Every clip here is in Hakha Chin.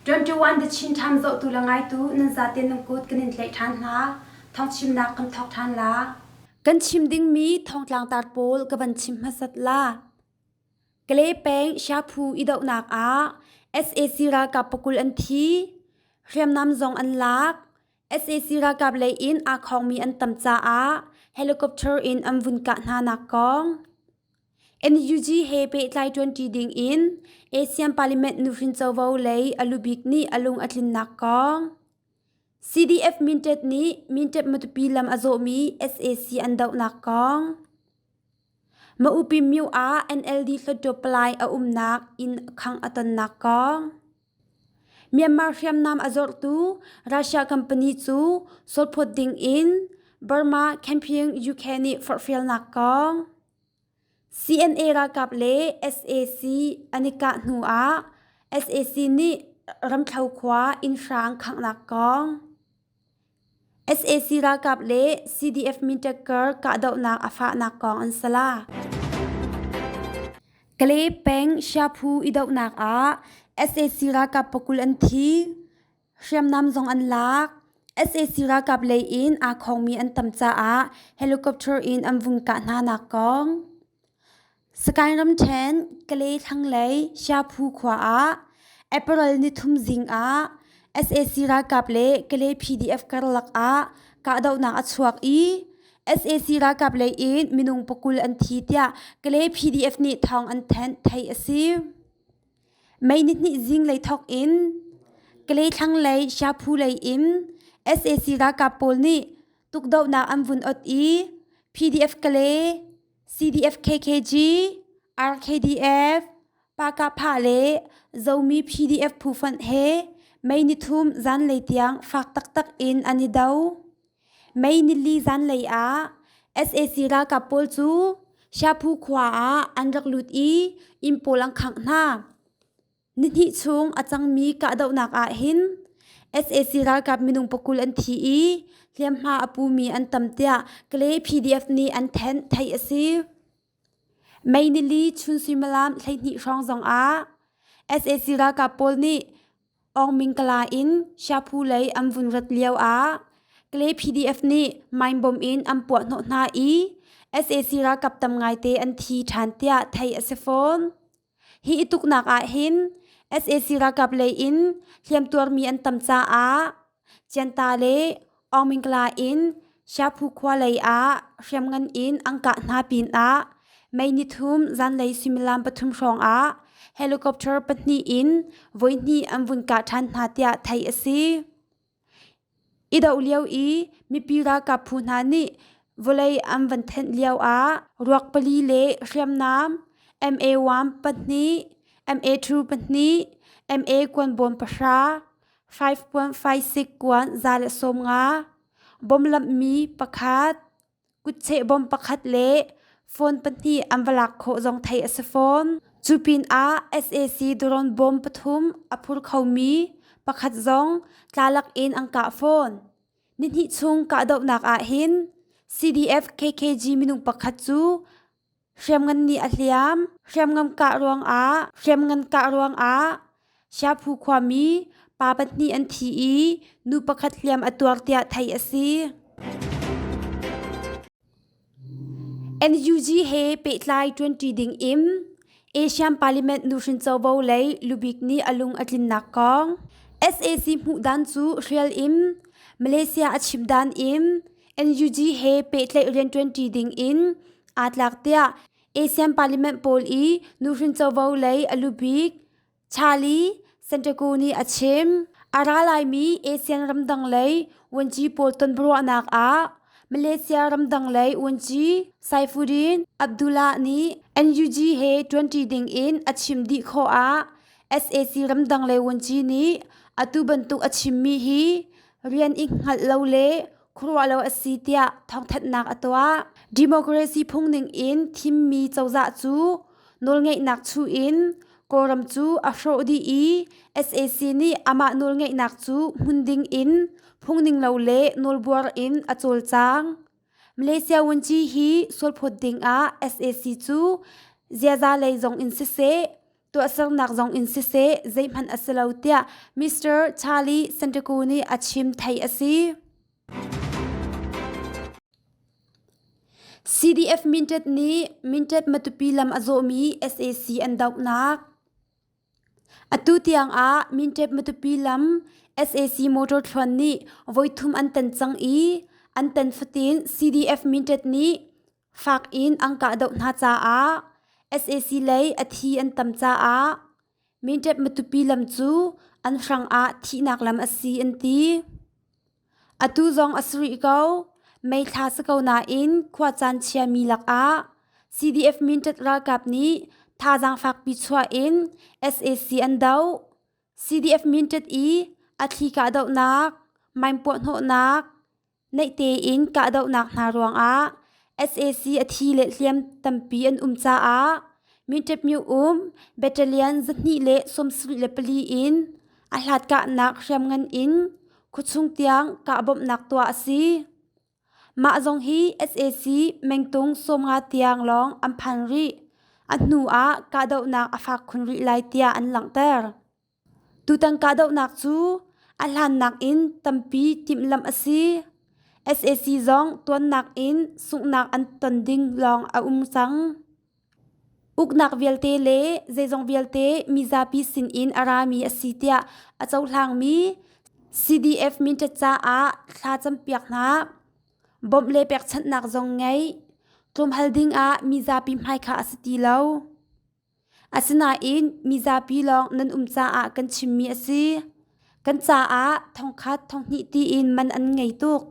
21 The Chin Times zohtu le ngaitu nan zaten nan kut kan in tlaih ṭhan hna. Thawngchimnak kan thawk ṭhan la. Kan chim dingmi thawngtlangtar pawl ka van chim hmasat la. Kalay peng Shaphu i dohnak ah sac ralkap pakul an thi. Hriamnam zong an lak. Sac ralkap lei in aa khawngmi an tam caah helicopter in an vun kah hna nak kong. NUG he pehtlai ṭuanṭi dingin ASEAN Parliament nuhrin covo lei a lubik nih a lung a tlinnak kong. CDF Mintet nih Mintet Matupi lam a zawhmi sac an dohnak kong. Maupi myo ah NLD Hluttaw Palai a umnak inn khangh a tonnak kong. Myanmar hriamnam a zorhtu Russia company cu sawlphawt dingin Burma Campaign UK nih forhfialnak kong. CNA ralkap le sac an i kah hnu ah sac nih Ramthlo khua inn hrang khanghnak kong. Sac ralkap le CDF mintaker kahdohnak a fahnak kong an si la. Kalay peng Siaphu i dohnak ah sac ralkap pakul an thi. Hriamnam zong an lak. Sac ralkap lei in aa khongmi an tam caah helicopter in an vung kah hna nak kong. Sagaing ramṭhen Kalay thlanglei Siaphu khua ah April nithum zing ah sac ralkap le Kalay PDF karlak ah kahdohnak a chuak i sac ralkap lei in minung pakul an thi tiah Kalay PDF nih thawng an thanh theih a si. May nihnih zinglei thawk in Kalay thlanglei Siaphu lei in sac ralkap pawl nih tukdohnak an vun ot i PDF Kalay CDF KKG, RKDF, Pakapha le Zomi PDF phufonh he May nithum zanlei tiang fak taktak in an i do. May nili zanlei ah sac ralkap pawl cu Siaphu khua ah an rak lut i inn pawl an khangh hna. Nihnih chung a cangmi kahdohnak ah hin sac ralkap minung pakul an thi i hliamhma a pumi an tam tiah Kalay PDF nih an thenh theih a si. May nili chun suimilam 12 hrawng zongah sac ralkap pawl nih Aungmingkala in Siaphu lei an vun rat lio ah Kalay PDF nih mine bomb in an puah hnawh hna i sac ralkap tam ngaite an thi ṭhan tiah theih a si fawn. Hi i tuknak ah hin sac ralkap lei in hliamtuarmi an tam caah Cianta le Aungmingkala in Siaphu khua lei ah hriamngan in an kah hna pinah May nithum zanlei suimilam pathum hrawng ah helicopter pahnih in voihnih an vun kah ṭhan hna tiah theih a si. I doh lio i mipi ralkap phu hna nih vawlei an van thenh lio ah ruak pali le hriamnam MA1 pahnih, MA2 pahnih, MA kuanbawm pahra, 5.56 kuan 150, bom lamhmi pakhat, Kutcheh bom pakhat le phone pahnih an va lak khawh zong theih a si fawn. Cu pinah sac drone bom pathum a phur khomi pakhat zong tlalak in an kah fawn. Nihnih chung kahdohnak ah hin CDF KKG minung pakhat cu Hriamngan nih a hliam. Hriamngan kah ruangah hriamngan kah ruangah Siaphu khuami pa pahnih an thi i nu pakhat hliam a tuar tiah theih a si. NUG he pehtlai ṭuanṭi ding in Asian Parliament nuhrin covo lei lubik nih a lung a tlinnak kong sac hmuh dan cu hrial in Malaysia a chim dan in NUG he pehtlaih rianṭuanṭi ding in aa tlak tiah ASEAN Parliament pawl i nuhrin covo lei a lubik Charlie Santiago nih a chim. A ra laimi ASEAN ramdang lei vuanci pawl tonbiaruahnak ah Malaysia ramdang lei vuanci Saifuddin Abdullah nih NUG he ṭuanṭi ding in a chim dih khawh ah sac ramdang lei vuanci nih atu bantuk a chimmi hi rian i hngalh lo le khuaruah lo a si tiah thawngthanhnak a tuah. Democracy phung ning in thimmi cozah cu nawlngeihnak chuh in Kawlram cu a hrawh dih i sac nih amah nawlngeihnak cu hmun ding in phungning lo le nawlbuar in a cawlcang. Malaysia Wunci hi sualphawt ding ah sac cu ziaza lei zong in siseh. tuahsernak zong in siseh zeihmanh a si lo tiah Mr. Charlie Santiago nih a chim theih a si. CDF Mintet nih Mintet Matupi lam a zawhmi sac an dohnak. Atu tiang ah Mintet Matupi lam sac motor thluan nih voithum an tan cang i an tan fatin CDF Mintet nih fak in an kahdoh hna caah sac lei a thi an tam caah Mintet Matupi lam cu an hrang ah thihnak lam a si an ti. Atu zong a si rih ko. May thla si ko nain khuacaan chiami lakah CDF Mindat ralkap nih thazaang fakpi chuah in sac an doh. CDF Mindat i a thli kahdohnak, mine puahhnawhnak, naih tein kahdohnak hna ruangah sac a thi le hliam tampi an um caah Mindat myo um battalion 274 in a hlat kahnak hriamngan in khuachung tiang kahbawmhnak tuah a si. Mah zong hi sac mengtung 50 tiang lawng an phan rih. A hnu ah kahdohnak a fak khun rih lai tiah an langhter. Tutan kahdohnak cu a hlannak in tampi timhlamh a si. Sac zong tuannak in sunghnak an ton ding lawng a um cang. Uknak vialte le zeizong vialte mizapi sinin a rami a si tiah a cohlangmi CDF minṭet caah thla campiak hna. Bawmh le pekchanhnak zong ngeih. Tlawmhal dingah mizapi hmaikhah a si ti lo. Asinain mizapi lawng nan um caah kan chimmi a si. Kan caah thongkhat thonghnih tiin man an ngei tuk.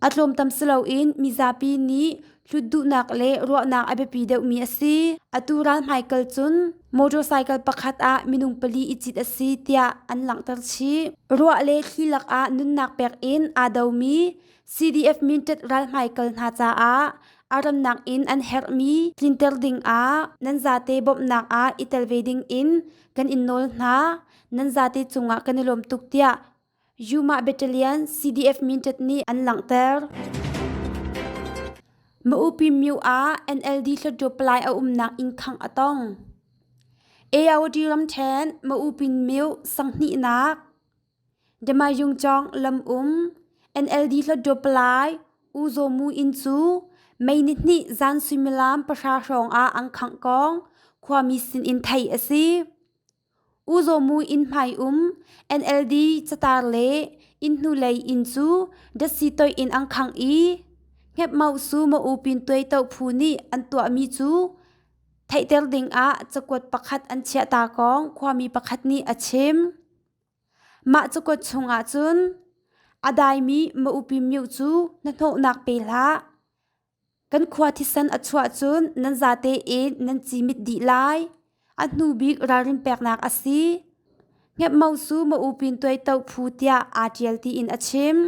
A tlawmtam si loin mizapi nih hlut duhnak le ruahnak a biapi deuhmi a si. Atu ral hmaikal cun motorcycle pakhat ah minung pali i cit a si tiah an langhter chih. Ruah le thli lakah nunnak pek in aa domi CDF minṭet ral hmaikal hna caah a rannak in an herhmi tlinter dingah nan zate bawmhnak ah i tel ve dingin kan in nawl hna. Nan zate cungah kan i lawm tuk tiah Yuma Battalion CDF Mintet nih an langhter. Maupi Myu ah NLD Hluttaw palai a umnak inn khangh a tong. AOD ramṭhen Maupi Myu sanghnihnak Damayungcawng lam um NLD Hluttaw palai U Zaw Mu inn cu May nihnih zan suimilam 10 hrawng ah an khangh kong khuami sinin theih a si. U Zaw Mu inn hmai um NLD catar le inn hnulei inn cu datsi toih in an khangh i Hngepmauh Su Ma-u Pin Tuai To phu nih an tuahmi cu theihter dingah cakuat pakhat an chiahta kong khuami pakhat nih a chim. Mah cakuat chungah cun a daimi Ma-u Pin Myo cu hnahnawhnak pe hlah. Kan khua thisen a chuah cun nan zate in nan cimit dih lai. A hnu bik ralrin peknak a si. Hngepmo su ma-u pin tuai to phu tiah aa ṭial tiin a chim.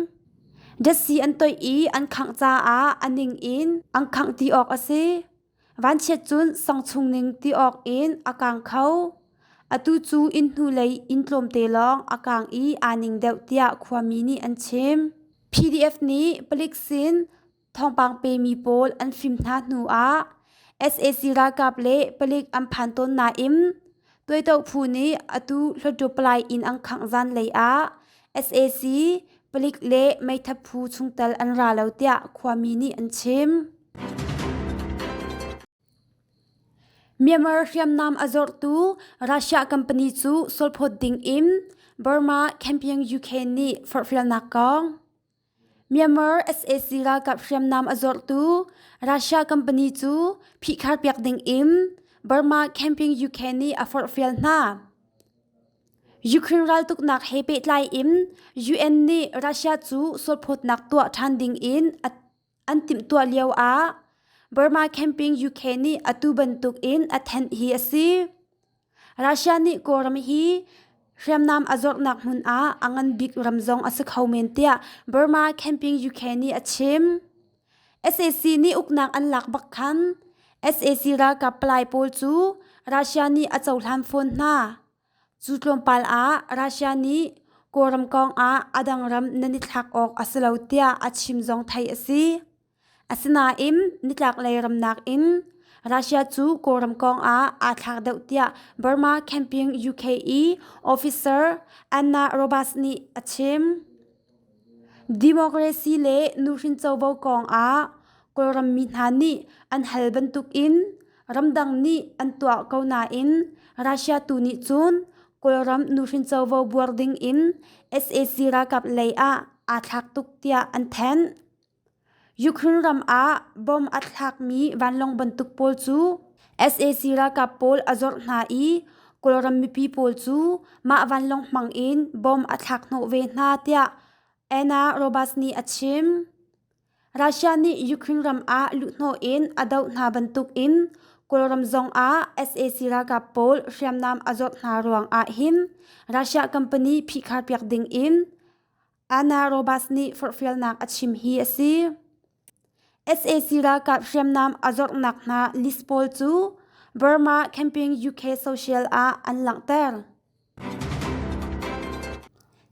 Datsi an toih i an khangh caah a ning in an khangh ti awk a si. Vanchiat cun sang chung ning ti awk in a kang kho. Atu cu inn hnulei inn tlawmte lawng a kang i aa ning deuh tiah khuami nih an chim. PDF nih palik sin Thawngpang pemi pawl an fim hna hnu ah sac ralkap le palik an phan tawn nain Tuaito phu nih atu Hluttaw palai inn an khangh zanlei ah sac palik le meithat phu chungtel an ra lo tiah khuami nih an chim. Myanmar hriamnam a zorhtu Russia company cu sualphawt ding in Burma Campaign UK nih forhfialnak kong. Myanmar sac ralkap hriamnam a zuarhtu Russia company cu phihkharpiak dingin Burma Camping UK nih a forhfial hna. Ukraine raltuknak he pehtlai in UN nih Russia cu sualphawtnak tuah ṭhan dingin an timhtuah lio ah Burma Camping UK nih atu bantuk in a thenh hi a si. Russia nih Kawlram hi hriamnam a zornak hmun ah a ngan bik ram zong a si kho men tiah Burma Camping UK nih a chim. Sac nih uknak an lak bak khan sac ralkap palai pawl cu Russia nih a cohlan fawn hna. Cu tlawmpal ah Russia nih Kawlram kong ah a dang ram nan i thlak awk a si lo tiah a chim zong theih a si. Asinain nitlaklei ram nakin Russia cu Kawlram kong ah aa thlak deuh tiah Burma Campaign UK i officer Anna Roberts nih a chim. Democracy le nuhrin covo kong ah Kawlram mi hna nih an hal bantukin ramdang nih an tuah ko nain Russia tu nih cun Kawlram nuhrin covo buar ding in sac ralkap lei ah aa thlak tuk tiah an thanh. Ukraine ram ah bomb a thlakmi vanlawng bantuk pawl cu sac ralkap pawl a zorh hna i Kawlram mipi pawl cu mah vanlawng hmang in bomb a thlak hnawh ve hna tiah Anna Roberts nih a chim. Russia nih Ukraine ram ah luhhnawh in a doh hna bantuk in Kawlram zong ah sac ralkap pawl hriamnam a zorh hna ruang ah hin Russia company phihkharpiak ding in Anna Roberts nih forhfialnak a chim hi a si. Sac ralkap hriamnam a zorhnak hna list pawl cu Burma Campaign UK Social ah an langhter.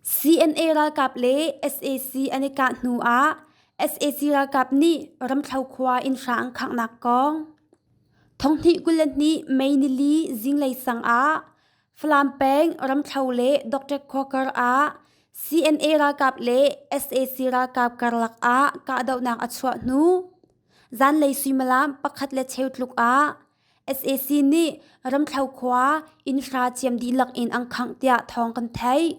CNA ralkap le sac an i kah hnu ah sac ralkap nih Ramthlo khua inn hra an khanghnak kong. Thonghnih 22 May nili zinglei sang ah Falam peng Ramthlo le Doctor Khua ah CNA ralkap le sac ralkap karlak ah kahdohnak a chuah hnu zanlei suimilam pakhat le cheu tluk ah sac nih Ramthlo khua inn hra ciam dihlak in an khangh tiah thawng kan theih.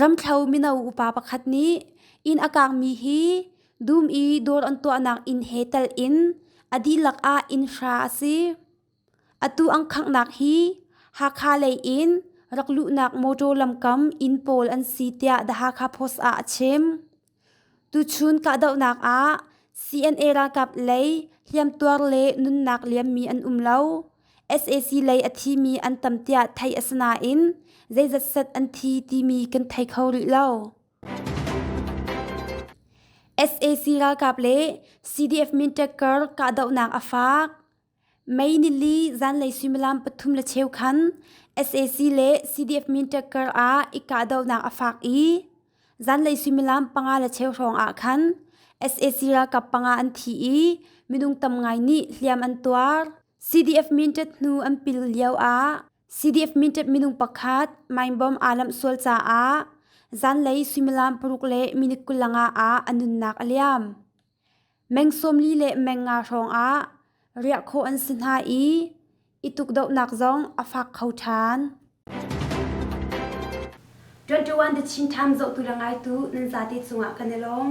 Ramthlo mino upa pakhat nih inn a kaangmi hi dum i dawr an tuahnak inn he tel in a dihlak ah inn hra a si. Atu an khanghnak hi Hakha lei in rak luhnak mawṭaw lamkam inn pawl an si tiah The Hakha Post ah a chim. Tuchun kahdohnak ah CNA ralkap lei hliamtuar le nunnak liammi an um lo. Sac lei a thimi an tam tiah theih a si nain zeizat set an thi timi kan thei kho rih lo. Sac ralkap le CDF Mintek kar kahdohnak a fak. May nili zanlei suimilam pathum le cheu khan sac le CDF Mintek kar ah i kahdohnak a fak i zanlei suimilam panga le cheu hrawng ah khan sac ralkap panga an thi i minung tam ngai nih hliam an tuar. CDF Mintet hnu an pil lio ah CDF Mintet minung pakhat mine bomb aa lamh sual caah zanlei suimilam paruk le minute 25 ah a nunnak a liam. Meng 40 le meng nga hrawng ah riah khawh an si hna i i tukdohnak zong a fak kho ṭhan. 21 The Chin Times zohtu le ngaitu nan zate cungah kan i lawm.